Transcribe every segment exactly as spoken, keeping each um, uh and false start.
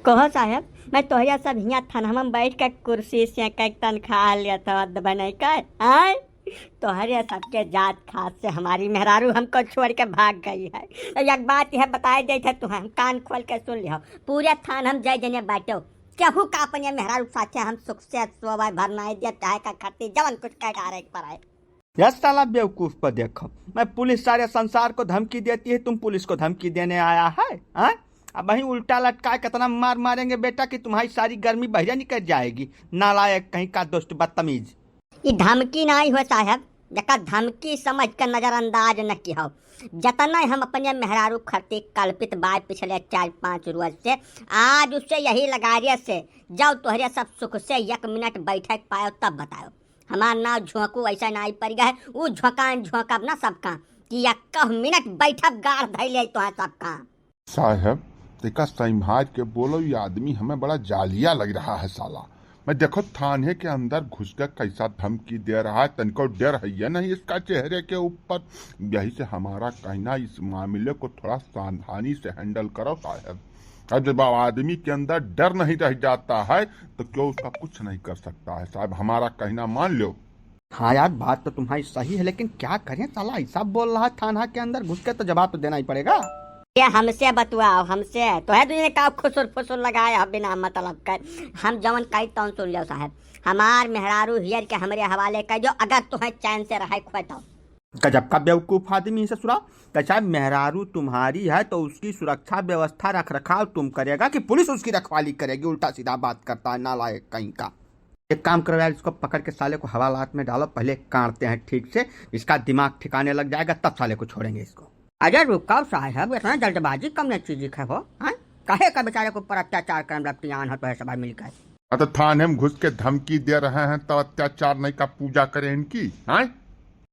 कहो साहेब, मैं तोहरे सब हियाँ थनहमा में बैठ के कुर्सी से के तनख्वाह लेत हवा बनई के, आय? तोहरे सबके जात खात से हमारी मेहरारू हमको छोड़ के भाग गई है। तो एक बात यह बताए देत है तुहैं, हम कान खोल के सुन लिहो, पूरे थान हम जय जने बाटो, केहू का अपने मेहरारू साथे हम सुख से सोवे भर नाई देब, चाहे का खर्ची जवन कुछ कह डारे के पड़े। यस साला बेवकूफ को देखो, मैं पुलिस सारे संसार को धमकी देती है, तुम पुलिस को धमकी देने आया है, हाँ? अब वहीं उल्टा लटका के इतना मार मारेंगे बेटा कि तुम्हारी सारी गर्मी बहिरे निकल जाएगी। नालायक कहीं का दुष्ट बदतमीज। ई धमकी नाई हो साहेब, जेका धमकी समझ के नजरअंदाज न किहो। जतना हम अपने मेहरारू खर्ची कल्पित बाय पिछले चार पाँच रोज से, आज उससे यही लगारिया से, जब तोहरे सब सुख से एक मिनट बैठे के पायो तब बतायो। हमार नाव झोंकू ऐसा नाई पड़ गए, ऊ झोंकान झोंकब ना सबका, कि एक मिनट बैठब गाड़ धैले तोहैं सबका। साहेब, तेका संभाल के बोलो, ये आदमी हमें बड़ा जालिया लग रहा है साला। मैं देखो थाने के अंदर घुस के कैसा धमकी दे रहा है, तनको डर है या नहीं इसका चेहरे के ऊपर। यही से हमारा कहना, इस मामले को थोड़ा सावधानी से handle करो साहेब। अब जब आदमी के अंदर डर नहीं रह जाता है तो क्यों उसका कुछ नहीं कर सकता है साहेब, हमारा कहना मान लो। हाँ यार, बात तो तुम्हारी सही है, लेकिन क्या करें, साला ऐसा बोल रहा है, थाना के अंदर घुस के तो जवाब तो देना ही पड़ेगा। ये हमसे बतुआओ, हमसे। तोहैं दुनिया का खुसुर फुसुर लगाए हो बिना मतलब कर। हम जवन कही तवन सुन लियो साहेब। हमार मेहरारू हियर के हमरे हवाले कर दो, अगर तोहैं चैन से रहे खोए तो। गजब का बेवकूफ आदमी है ससुरा। तो साहब, मेहरारू तुम्हारी है तो उसकी सुरक्षा व्यवस्था रख रखाव तुम करेगा कि पुलिस उसकी रखवाली करेगी? उल्टा सीधा बात करता है, नालायक कहीं का। एक काम करो यार, इसको पकड़ के साले को हवालात में डालो, पहले काटते हैं ठीक से, इसका दिमाग ठिकाने लग जाएगा, तब साले को छोड़ेंगे इसको। अरे रुकाओ साहेब, इतना जल्दबाजी कौन चीज के हो, हैं? काहे का बेचारे के ऊपर अत्याचार करन लगती आन हो तो है सब मिलकर? हाँ, तो थाने में घुस के धमकी दे रहे हैं, तो अत्याचार नहीं का पूजा करें इनकी, हैं?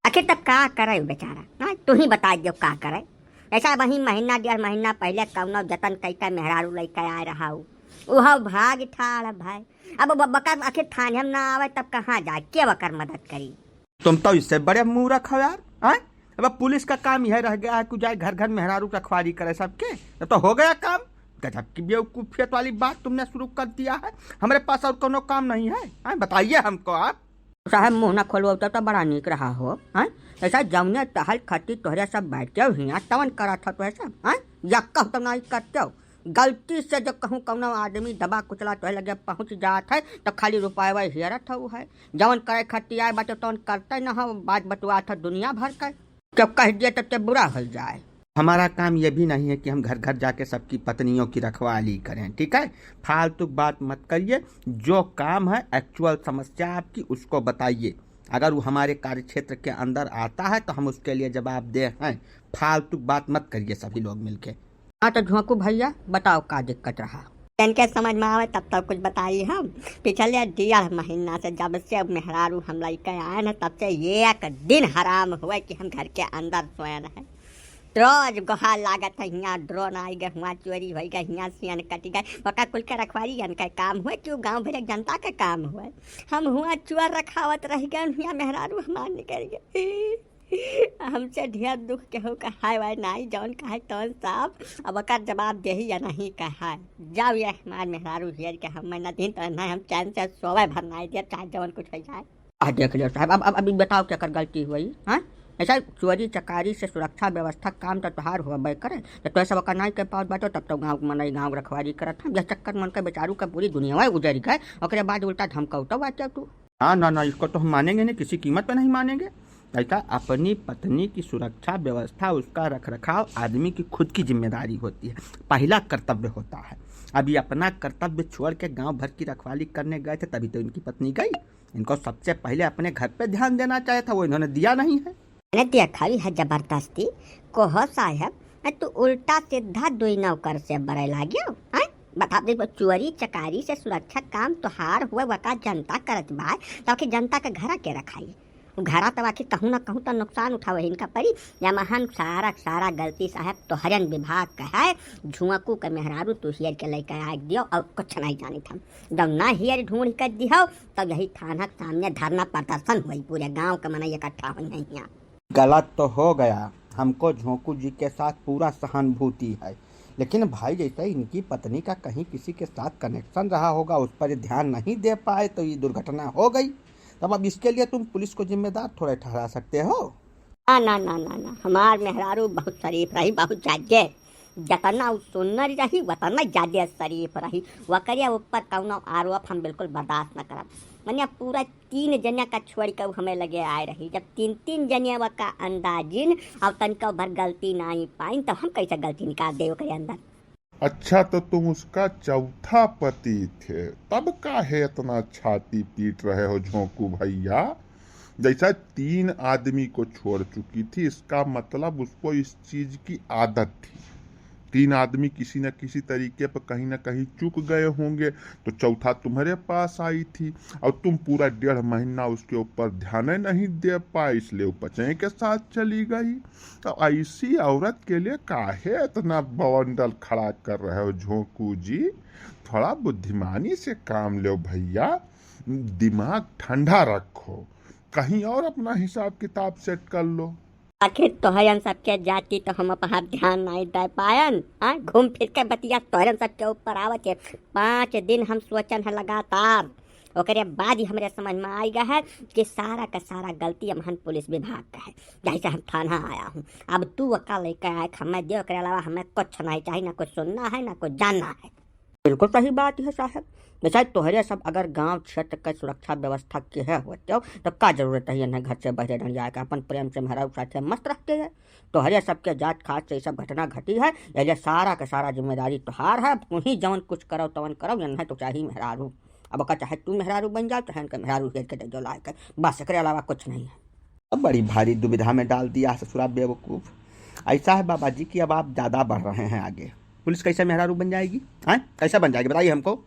आखिर तब का करे बेचारा, हैं? तू ही बता दो का करे। ऐसा वही महीना डेढ़ महीना पहले कौनो जतन कई का मेहरारू लइके आए रहा हूँ, उहो भाग ठाड़ भाई। अब वो बकर आखिर थाने में ना आवे तब कहाँ जाए, के वकर मदद करी? तुम तो इससे बड़े मूर्ख हो यार, हैं? अब पुलिस का काम यह रह गया है कि जाए घर घर मेहरारू रखवारी करे सबके, तब तो हो गया काम। गजब की बेवकूफियत वाली बात तुमने शुरू कर दिया है। हमारे पास और कोनो काम नहीं है, हैं? बताइए हमको आप। साहब, मुंह ना खोलवाओ तो, तो बड़ा नीक रहा हो, हैं? ऐसा जौने टहल खट्टी तोहरे सब बैठते हो हियाँ, तवन करत हो तोहे सब, हैं? या कह तो नहीं करते हो। गलती से जो कहूँ कौनो आदमी दबा कुचला तोहे लगे पहुँच जात है, तो खाली रुपये हेरत हो है। जवन करे खट्टी आए बाटे तवन करते न हो, बात बतुआत हो दुनिया भर के। क्यों कह दिए तो ते बुरा हो जाए। हमारा काम ये भी नहीं है कि हम घर घर जाके सबकी पत्नियों की रखवाली करें, ठीक है? फालतू बात मत करिए, जो काम है, actual समस्या आपकी, उसको बताइए। अगर वो हमारे कार्यक्षेत्र के अंदर आता है तो हम उसके लिए जवाबदेह हैं। फालतू बात मत करिए सभी लोग मिलके। हाँ तो झोंकू भैया, बताओ का दिक्कत रहा? तनके समझ में आवे तब तक कुछ बताई हम। पिछले डेढ़ महीना से जब से मेहरारू हम लइके आए न, तब से एक दिन हराम हुए कि हम घर के अंदर सोए रहे। रोज गोहार लागत है, हियाँ drone आई गए, हुआँ चोरी होई गए, हियाँ सियन कटी गए, बका कुल के रखवारी अन के काम हुए कि उ गाँव भर के जनता के काम हुए। हम हुआँ चोर रखावत रह गए, हियाँ मेहरारू हमार निकल गए। हमसे ढेर दुख केहू कहाए वाए नाई, जौन कहे तौन साफ। अब ओकर जवाब देही या नहीं कहाए। जाओ ये हमार मेहरारू हेर के हम महीना दिन तो नहीं, हम चैन से सोवे भर नाई देब, चाहे जौन कुछ हो जाए। आ देख लियो साहब, अब, अब, अब ई बताओ केकर गलती हुई, हाँ? ऐसा चोरी चकारी से सुरक्षा व्यवस्था काम तो तोहार होबे करे, तो तोहे सब ओकर नाई के पावत बाटो, तब तो गाँव के मनई गाँव के रखवारी करत हैं। यह चक्कर मन के बेचारू के पूरी दुनिया उजर गए, ओकरे बाद उल्टा धमकाऊ तो बाटे तू। हाँ, ना, ना, इसको तो हम मानेंगे नहीं, किसी कीमत पे नहीं मानेंगे। ऐसा अपनी पत्नी की सुरक्षा व्यवस्था, उसका रख रखाव आदमी की खुद की जिम्मेदारी होती है, पहला कर्तव्य होता है। अब ये अपना कर्तव्य छोड़ के गांव भर की रखवाली करने गए थे, तभी तो इनकी पत्नी गई। इनको सबसे पहले अपने घर पे ध्यान देना चाहिए था, वो इन्होंने दिया नहीं है। अरे देखा, ई है जबरदस्ती। कहो साहेब, ए तू उल्टा सीधा दुई नौकर से बरे लाग्यो, हैं? बता दे, चोरी चकारी से सुरक्षा काम तोहार हुए, वका जनता करत बा, तो आखिर जनता के घरा के रखाई? उ घरा तो आखिर कहूँ ना कहूँ तो नुकसान उठावे इनका पड़ी। या महान सारा, सारा गलती साहेब तोहरन विभाग का है, झुआकू के मेहरारू तू हियर के लेके आ दियो और कुछ नहीं जानित हम। जब ना हियर ढूंढ कर दिहो, तब यही थाना के सामने धरना प्रदर्शन हुई, पूरे गांव के मनई इकट्ठा हुई हैं यहाँ। गलत तो हो गया, हमको झोंकू जी के साथ पूरा सहानुभूति है, लेकिन भाई, जैसे इनकी पत्नी का कहीं किसी के साथ connection रहा होगा, उस पर ये ध्यान नहीं दे पाए तो ये दुर्घटना हो गई। तब अब इसके लिए तुम पुलिस को जिम्मेदार थोड़े ठहरा सकते हो। ना, ना, ना, ना, ना, हमार मेहरारू बहुत शरीफ रही, बहुत जादे। जतना उ सुन्नर रही, वतना जादे शरीफ रही। वकरे ऊपर कौनो आरोप हम बिल्कुल बर्दाश्त न करब। मने पूरा तीन जने का छोड़ के उ हमें लगे आए रही। जब तीन, तीन जने वका अंदाजिन और तनिको भर गलती नाहीं पाइन, तब हम कैसे गलती निकाल दे ओकरे अंदर? अच्छा, तो तुम उसका चौथा पति थे, तब काहे इतना छाती पीट रहे हो झोंकू भैया? जैसा तीन आदमी को छोड़ चुकी थी, इसका मतलब उसको इस चीज की आदत थी। तीन आदमी किसी न किसी तरीके पर कहीं ना कहीं चूक गए होंगे, तो चौथा तुम्हारे पास आई थी और तुम पूरा डेढ़ महीना उसके ऊपर ध्यान नहीं दे पाए, इसलिए वो पचे के साथ चली गई। तो ऐसी औरत के लिए काहे इतना बवंडर खड़ा कर रहे हो झोंकू जी? थोड़ा बुद्धिमानी से काम लो भैया, दिमाग ठंडा रखो, कहीं और अपना हिसाब किताब सेट कर लो। आखिर तोहरन सबके जाति तो हम अपहार ध्यान नहीं दे पायन। हाँ, घूम फिर के बतिया तोहरन सबके ऊपर आवत है। पाँच दिन हम सोचन है लगातार, ओकरे बाद ही हमरे समझ में आई गया है कि सारा का सारा गलती हमहन पुलिस विभाग का है, जैसे हम थाना आया हूँ। अब तू ओका लेके आए, हमें दे, ओकरे अलावा हमें कुछ नहीं चाहिए, ना कुछ सुनना है, ना कुछ जानना है। बिल्कुल सही बात है साहब। बेचारे तोहरे सब अगर गांव क्षेत्र के सुरक्षा व्यवस्था के है होते हो, तो का जरूरत है इन्हें घर से बहरे न जाए के? अपन प्रेम से मेहरारू साथे मस्त रहते हैं। तोहरे सबके जात खात से ये सब घटना घटी है, ये सारा के सारा जिम्मेदारी तोहार है। अब तू ही जवन कुछ करो तवन करो, इन्हें तो चाहिए मेहरारू। अब ओका चाहे तू मेहरारू बन जाओ, चाहे इनके मेहरारू हेर के दे दो लाए के, बस एकरे अलावा कुछ नहीं है। अब बड़ी भारी दुविधा में डाल दिया ससुरा बेवकूफ। ऐसा है बाबा जी कि अब आप ज्यादा बढ़ रहे हैं आगे। पुलिस कैसे मेहरारू बन जाएगी? हैं, कैसे बन जाएगी, बताइए हमको।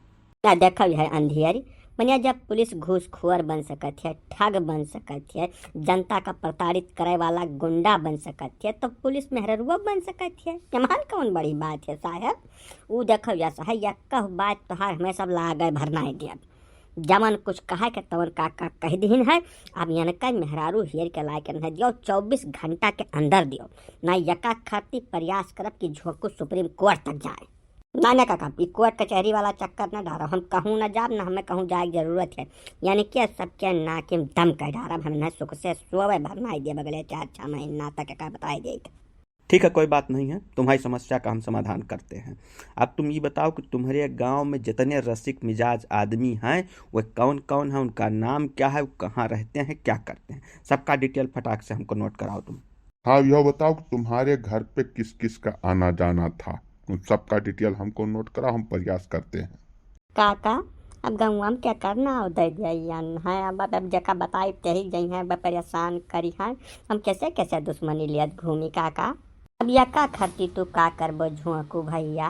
ना देखो यह अंधियरी, मनिया जब पुलिस घूसखोर बन सकत है, ठग बन सकत है, जनता का प्रताड़ित करे वाला गुंडा बन सकत है, तो पुलिस मेहररुआ बन सकत है। एमहन कौन बड़ी बात है साहब? ऊ देखो यह सही, यह कह बात तोहार हमें सब लागे भरना है दिया। जवन कुछ कहे के तवन का, का कह दीन है। अब इनका मेहरारू हेर के लाए के नहीं दियो, चउबीस घंटा के अंदर दियो, ना यका खातिर प्रयास करब कि झोंकू सुप्रीम कोर्ट तक जाए। ना, ना काका, ई कोर्ट कचहरी वाला चक्कर ना डारो, हम कहूँ ना जाब, ना हमें कहूँ जाए के जरूरत है। यानी कि सबके नाक में दम कर डारब, हम ना सुख से सोवे भर ना दे बगले चार छह महीना तक का बताए दे। ठीक है, कोई बात नहीं है, तुम्हारी समस्या का हम समाधान करते हैं। अब तुम ये बताओ कि तुम्हारे गांव में जितने रसिक मिजाज आदमी हैं, वे कौन कौन हैं, उनका नाम क्या है, वो कहाँ रहते हैं, क्या करते हैं, सबका डिटेल फटाक से हमको नोट कराओ तुम। हाँ, यह बताओ कि तुम्हारे घर पे किस किस का आना जाना था, उन सबका डिटेल हमको नोट कराओ, हम प्रयास करते हैं। काका, अब गौवा में केकर नाव दे दिया है? अब, अब जेका बताई तेही जइहैं, अब परेशान करिहैं। हम कैसे कैसे दुश्मनी लियत घूमी काका? अब यका खरती तू का करबो झोंकू भैया?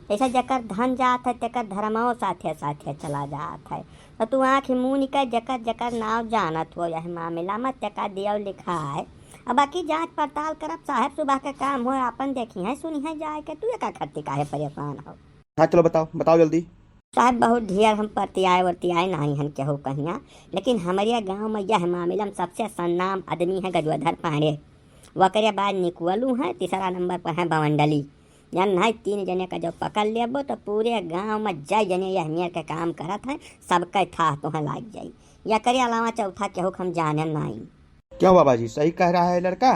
जैसे जेकर धन जात है, तेकर धर्मो साथे साथे चला जात है। तो तू आँख मून के जेकर जेकर नाव जानत हो यह मामला में, तेका दियो लिखाए। अब बाकी जाँच पड़ताल करब, साहेब सुबह के काम हो, आपन देखिहैं सुनिहैं जाए के, तू यका खरती काहे परेशान हो? हाँ, चलो बताओ, बताओ जल्दी। साहब, बहुत ढेर हम परतियाए वरतियाए नाहीं हन केहू कहिया, लेकिन हमरे गाँव में यह मामला में सबसे सन्नाम आदमी है गजोधर पांडे, वकरे बाद निकुअलू हैं, तीसरा नंबर पर हैं बवंडली। यार नाहीं, तीन जने का जब पकड़ लेबो तो पूरे गाँव में जय जने यह मेर के काम करत हैं, सबके थाह तोहें लाग जाई। एकरे अलावा चौथा केहू के हम जाने नाहीं। क्यों बाबा जी, सही कह रहा है लड़का?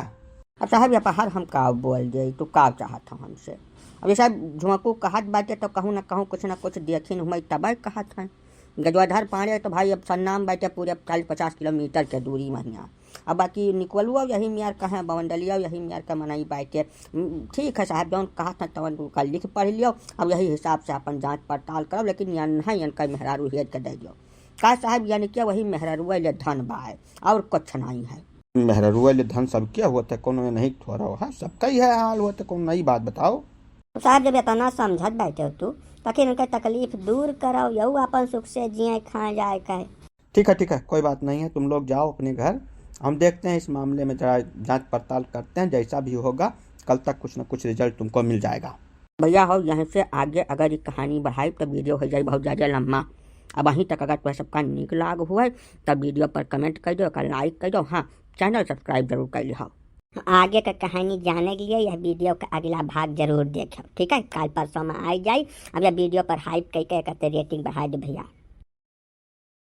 अब साहब, ये पहाड़ हम का बोल दे, तू का चाहत हो हमसे? अब ये साहब झुमकू कहत बाटे तो कहूँ ना कहूँ कुछ ना कुछ देखिन हुमई तबे कहत हैं। गजोधर पांडे तो भाई अब सन्नाम बाटे पूरे चालीस पचास किलोमीटर के दूरी में हियाँ। अब बाकी निकुअलुआ यही मेर का है, बवंडलिया यही मेर का मनई बाटे। उम, ठीक है साहब, जौन कहत हैं तवन तू का लिख पढ़ लियो। अब यही हिसाब से अपन जाँच पड़ताल करब, लेकिन यहाँ नहीं इनका मेहरारू हेर के दे दियो। का साहब, यानी कि वही मेहरारुआ ले धन बाय और कुछ नहीं है। मेहरारुआ ले धन सबके होत है, कोनो ये नहीं थोड़ा है, सबका ही है हाल होत है, कोनो नई बात बताओ। साहब, जब इतना समझत बैठे हो तू, तो आखिर उनके तकलीफ दूर करो, यहू अपन सुख से जिए खाए जाए कहे। ठीक है, ठीक है, कोई बात नहीं है, तुम लोग जाओ अपने घर, हम देखते हैं इस मामले में, जरा जाँच पड़ताल करते हैं, जैसा भी होगा कल तक कुछ न कुछ रिजल्ट तुमको मिल जाएगा। भैया हो, यहीं से आगे अगर ये कहानी बढ़ाई तो वीडियो हो जाए बहुत ज़्यादा लम्बा। अब वहीं तक अगर तुम्हें सबका नीक लाग हुए तब वीडियो पर कमेंट कर दो, एक लाइक कर दो, हाँ, चैनल सब्सक्राइब जरूर कर लिहो। आगे का कहानी जाने के लिए यह वीडियो का अगला भाग जरूर देखें, ठीक है? काल परसों में आई जाई। अब यह वीडियो पर हाइप कई के करते रेटिंग बढ़ाई दे भैया।